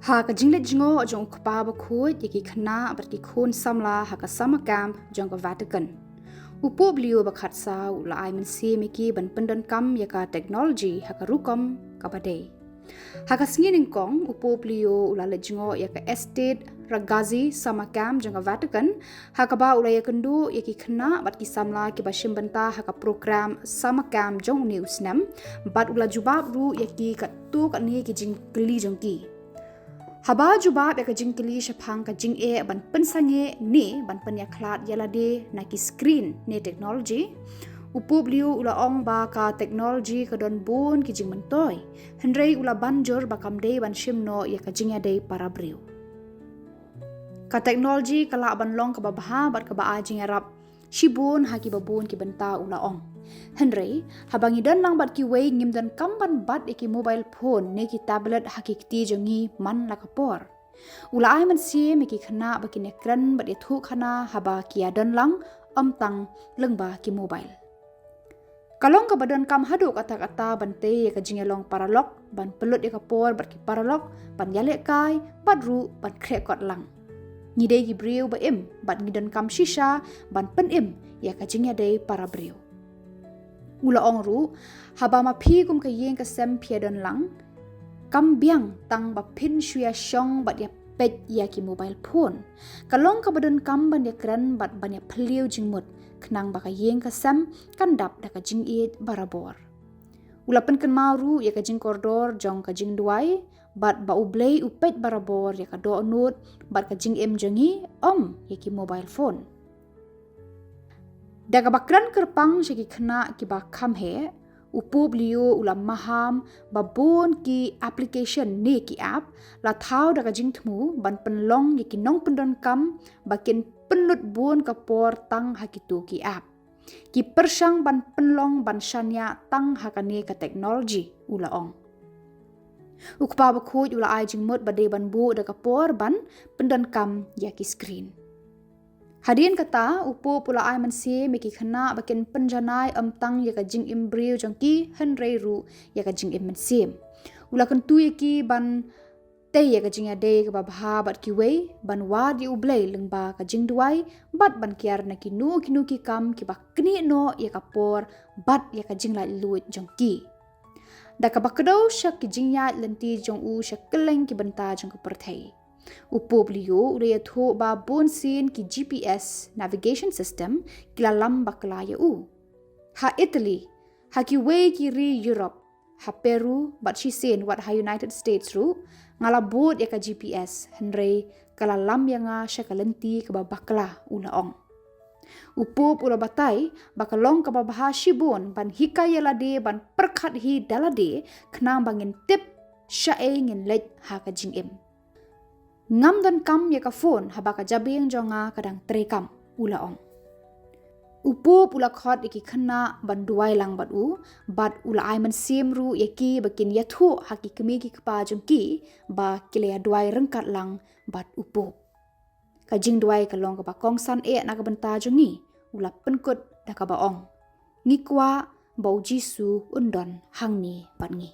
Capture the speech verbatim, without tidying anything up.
Ha ka jingleit jngoh jong u Kpa Bakhuid ïa ki khynnah bad ki khun samla ha ka summer camp jong ka Vatican, u Pope Leo ba khatsaw u la ai mynsiem ïa ki ban pyndonkam ïa ka technology ha ka rukom kaba dei. Ha ka sngi nyngkong, u Pope Leo u la leit jngoh ïa ka Estate Ragazzi Summer Camp jong ka Vatican, ha kaba u la ïakynduh ïa ki khynnah bad ki samla kiba shim bynta ha ka program summer camp jong une u snem, bad u la jubab ruh ïa ki katto katne ki jingkylli jong ki. Haba jubab ïa ka jingkylli shaphang ka jingeh ban pynsangeh ne ban pynïakhlad ïa lade na ki screen ne technology, u Pope Leo u la ong ba ka technology ka don bun ki jingmyntoi, hynrei u la ban jur ba kam dei ban shim noh ïa ka jingïadei para briew. Ka technology ka lah ban long kaba bha bad kaba ai jingïarap shibun ha kiba bun ki bynta, u la ong. Hynrei haba ngi don lang bad kiwei, ngim donkam ban bat ïa ki mobile phone ne ki tablet ha ki kti jong ngi man la ka por. U la ai mynsiem ïa ki khynnah ba kin ïakren bad ïathuhkhana haba ki ïadon lang, ym tang lyngba ki mobile. Ka long kaba donkam haduh katta katta ban tei ïa ka jingïalong paralok, ban pynlut ïa ka por bad ki paralok, ban ïalehkai, bad ruh ban khreh kot lang. Ngi dei ki briew ba im bad ngi donkam shisha ban pynim ïa ka jingïadei para briew. U la ong ruh, haba ma phi kum ka ïing ka sem phi ïadon lang, kam biang tang ba phin shu ïashong bad ïapeit ïa ki mobile phone. Ka long kaba donkam ban ïakren bad ban ïaphylliew jingmut, khnang ba ka ïing ka sem kan dap da ka jingïeit barabor. U la pynkynmaw ruh ïa ka jingkordor jong ka jingduwai, bad ba U Blei u peit barabor ïa ka dohnud bad ka jingim jong ngi, ym ïa ki mobile phone. Da kaba kren kyrpang sha ki khynnah kiba kham heh, u Pope Leo u la maham ba bun ki application ne ki app la thaw da ka jingthmu ban pynlong ïa ki nongpyndonkam ba kin pynlut bun ka por tang ha kito ki app. Ki pyrshang ban pynlong ban shaniah tang ha kane ka technology, u la ong. U Kpa Bakhuid u la ai jingmut ba dei ban buh da ka por ban pyndonkam ïa ki screen. Hadien kata, u Pope u la ai mynsiem ïa ki khynnah ba kin pynjanai ym tang ïa ka jingim briew jong ki, hynrei ruh ïa ka jingim mynsiem. U la kyntu ïa ki ban tei ïa ka jingïadei kaba bha bad kiwei, ban wad ïa U Blei lyngba ka jingduwai, bad ban kiar na kino kino ki kam kiba knieh noh ïa ka por bad ïa ka jinglaitluid jong ki. Da kaba kdew sha ki jingïaid lynti jong u sha kylleng ki bynta jong ka pyrthei, u Pope Leo u la ïathuh ba bunsien ki G P S navigation system ki la lam bakla ïa u. Ha Italy, ha kiwei ki ri Europe, ha Peru, bad shisien wat ha United States ruh, nga la bud ïa ka G P S, hynrei ka la lam ïa nga sha ka lynti kaba bakla, u la ong. U Pope u la batai ba ka long kaba bha shibun ban hikai ïa lade ban pyrkhat hi da lade, khnang ba ngin tip shaei ngin leit ha ka jingim. Ngam donkam ïa ka phone haba ka jabieng jong nga ka dang treikam, u la ong. U Pope u la khot ïa ki khynnah ban duwai lang bad u, bad u la ai mynsiem ruh ïa ki ba kin ïathuh ha ki kmie ki kpa jong ki ba ki la ïaduwai ryngkat lang bad u Pope. Ka jingduwai ka long kaba kongsan eh na ka bynta jong ngi, u la pynkut da kaba ong. Ngi kwah ba u Jisu un don hangne bad ngi.